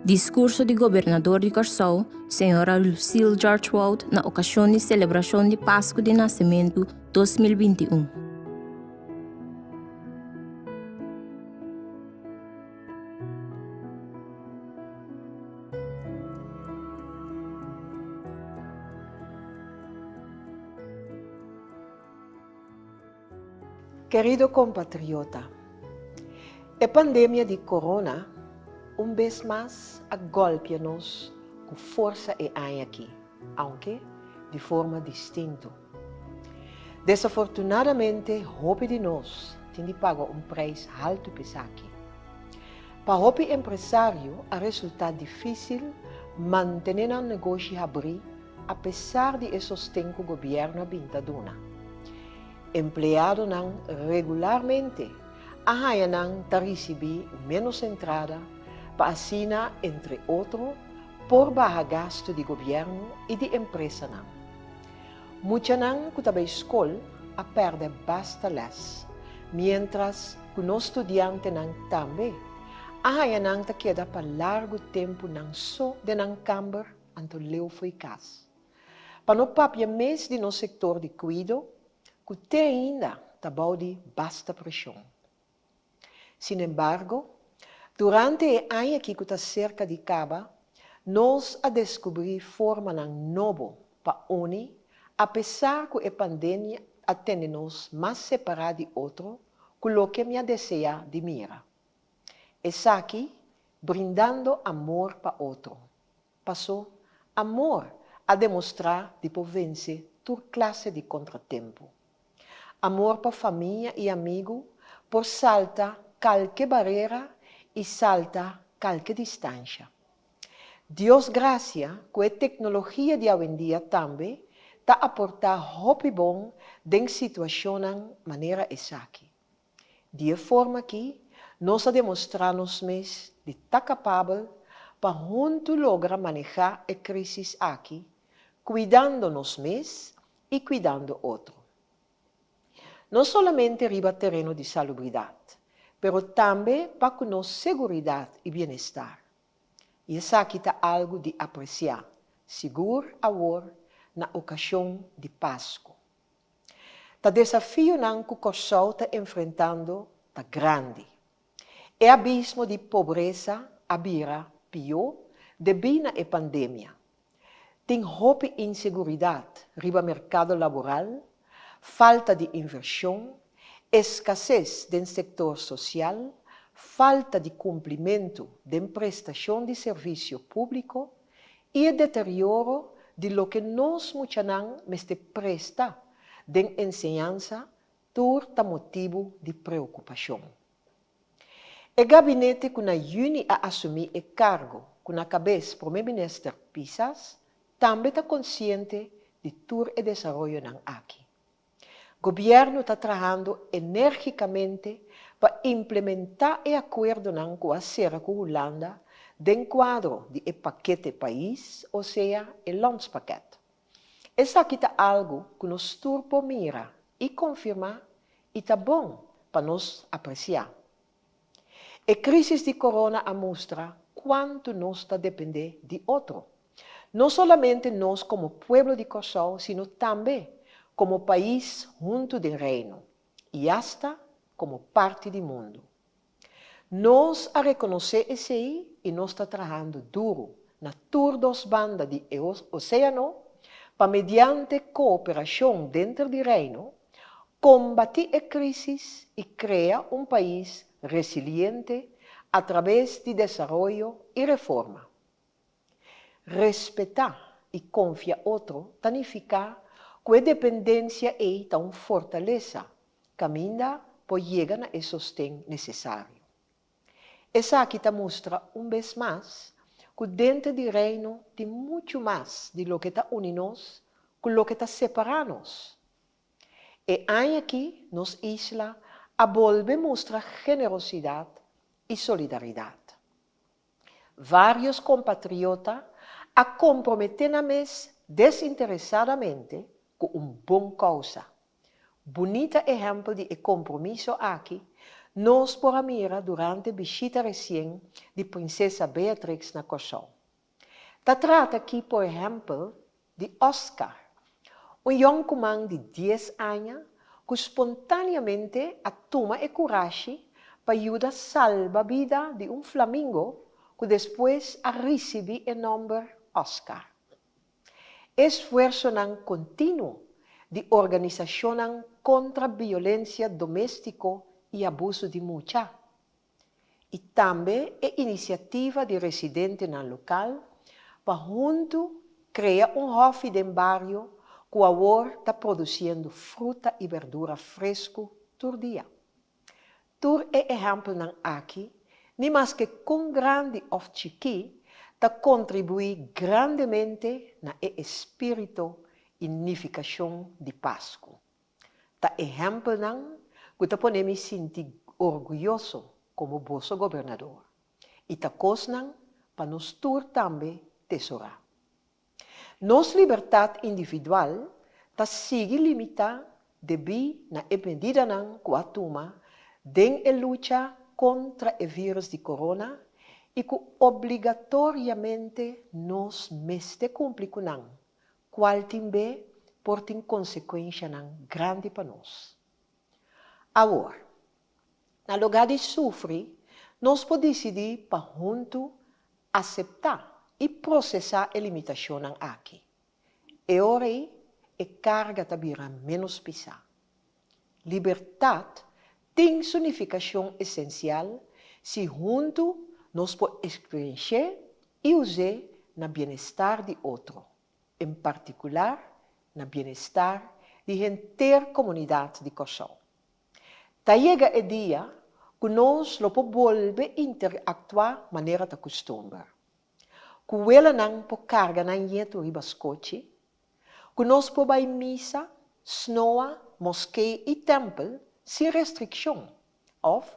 Diskurso di Gobernador di Kòrsou, señora Lucille George-Wout na okashon di selebrashon di Pasku di Nasementu 2021. Kerido kompatriota, e pandemia di corona un bes mas a gòlpia nos ku forsa e aña aki, aunke di forma distinto. Desafortunadamente hopi di nos tin di paga un preis haltu p'esaki. Pa hopi empresario a resultá difísil mantené nan negoshi habrí apesar di e sosten ku gobièrnu a bin ta duna. Empleadonan regularmente a haña nan ta risibí ménos entrada pa asina, entre otro, por baha gastu di gobièrnu i di empresanan. Muchanan ku ta bai skol a pèrdè basta lès, miéntras ku nos studiantenan tambe a haña nan ta keda pa largu tempu nan so den nan kamber anto leu fo'i kas. Pa no papia mes di nos sektor di kuido ku te ainda ta bou di basta preshon. Sinembargo, durante e aña aki ku ta serka di kaba, nos a deskubrí formanan nobo pa uni apesar ku e pandemia a tene nos mas separá di otro ku loke mi a deseá di mira. Esaki brindando amor pa otro. Pasó, amor a demostrá di por vense tur klase di kontratempu. Amor pa famia i amigu por salta kalke barera i salta kalke distansha. Dios grasia ku e teknologia di awendia tambe ta aportá hopi bon den situashonnan manera esaki. Di e forma akí, nos a demostrá nos mes di ta kapabel pa huntu logra manehá e krísis akí, kuidando nos mes i kuidando otro. No solamente riba tereno di salubridat, pero tambe pa ku nos seguridat i bienestar. I esaki ta algu di apresiá, sigur awor na okashon di Pasku. Ta desafionan ku Kòrsou ta enfrentando ta grandi. E abismo di pobresa a bira pió debí na e pandemia. Tin hopi inseguridat riba merkado laboral, falta di invershon, eskases den sektor sosial, falta di kumplimentu den prestashon di servisio públiko i e deterioro di loke nos muchanan mester presta den enseñansa tur ta motibu di preokupashon. E gabinete ku na yüni a asumí e kargo ku na kabes Prome Minister Pisas tambe ta konsiente di tur e desaroyonan aki. Gobièrnu ta trahando enérgikamente pa implementá e akuerdonan ku a sera ku Hulanda den kuadro di e pakete pais, osea e landspakket. Esaki ta algu ku nos tur por mira i konfirmá i ta bon pa nos apresiá. E krísis di corona a mustra kuantu nos ta dependé di otro. No solamente nos komo pueblo di Kòrsou sino tambe komo pais huntu den Reino i asta komo parti di mundu. Nos a rekonosé esei i nos ta trahando duru na tur dos banda di e oséano pa mediante kooperashon denter di Reino Kombatí e krísis i krea un pais resiliente atrabes di desaroyo i reforma. Respetá i konfia otro ta nifiká ku e dependensia ei ta un fortalesa kaminda por yega na e sosten nesesario. Esaki ta mustra un bes mas ku denter di Reino tin muchu mas di loke ta uni nos ku loke ta separá nos. E aña aki nos isla a bolbe mustra generosidat i solidaridat. Vários kompatriota a komprometé nan mes desinteresadamente ku un bon kousa. Bunita ehèmpel di e kompromiso aki nos por a mira durante bishita resien di Prinsesa Beatrix na Kòrsou. Ta trata aki por ehèmpel di Oscar, un yònkuman di dies aña ku spontáneamente a tuma e kurashi pa yuda salba bida di un flamingo ku despues a risibí e nòmber Oscar. Esfuersonan kontinuo di organisashonnan kontra biolensia doméstiko i abusu di mucha, i tambe e inisiativa di residentenan lokal pa huntu krea un hòfi den bario ku awor ta produsiendo fruta i berdura fresku tur dia. Tur e ehèmpelnan aki, ni maske kon grandi òf chikí, ta kontribuí grandemente na e espírito i nifikashon di Pasku. Ta ehèmpelnan ku ta pone mi sinti orguyoso komo boso gobernador i ta kosnan pa nos tur tambe tesorá. Nos libertat individual ta sigui limitá debí na e medidanan ku a tuma den e lucha kontra e vírus di korona i ku obligatoriamente nos mester kumpli ku nan kual tin be por tin konsekuenshanan grandi pa nos. Awor, na lugá di sufri, nos por disidí pa huntu aseptá i prosesá e limitashonnan aki. E ora ei e karga ta bira ménos pisá. Libertat tin su nifikashon esensial si huntu nos por eksperensh'é i us'é na bienestar di otro, en partikular na bienestar di henter komunidat di Kòrsou. Ta yega e dia ku nos lo por bolbe interaktuá manera ta kustumber, ku welanan por karga nan yetu riba skochi, Ku nos por bai misa, snoa, moskee i tèmpel sin restrikshon, òf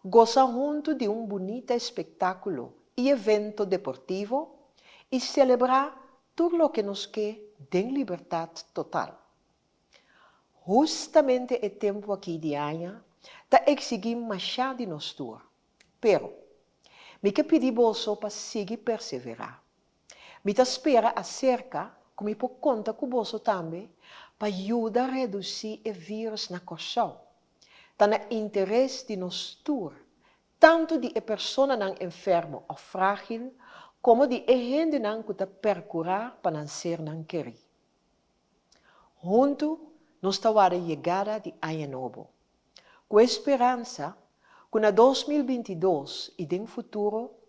gosa huntu di un bunita espektákulo i evento deportivo i selebrá tur loke nos ke den libertat total. Hustamente e tempu akí di aña ta eksigí mashá di nos tur. Pero, mi ke pidi boso pa sigui perseverá. Mi ta spera aserka ku mi por konta ku boso tambe pa yuda redusí e vírus na Kòrsou. Ta na interes di nos tur, tantu di e personanan enfermo òf frágil komo di e hendenan ku ta perkurá pa nan sernan kerí. Huntu nos ta warda yegada di Aña Nobo, ku e speransa ku na 2022 i den futuro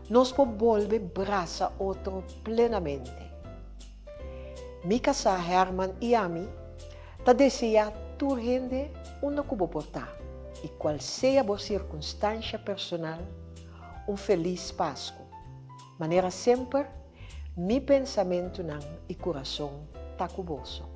Nos por bolbe brasa otro plenamente. Mi kasá Herman i ami ta deseá tur hende unda ku bo por ta i kual sea bo sirkunstansha personal, un felis Pasku. Manera semper, mi pensamentunan i kurason ta ku boso.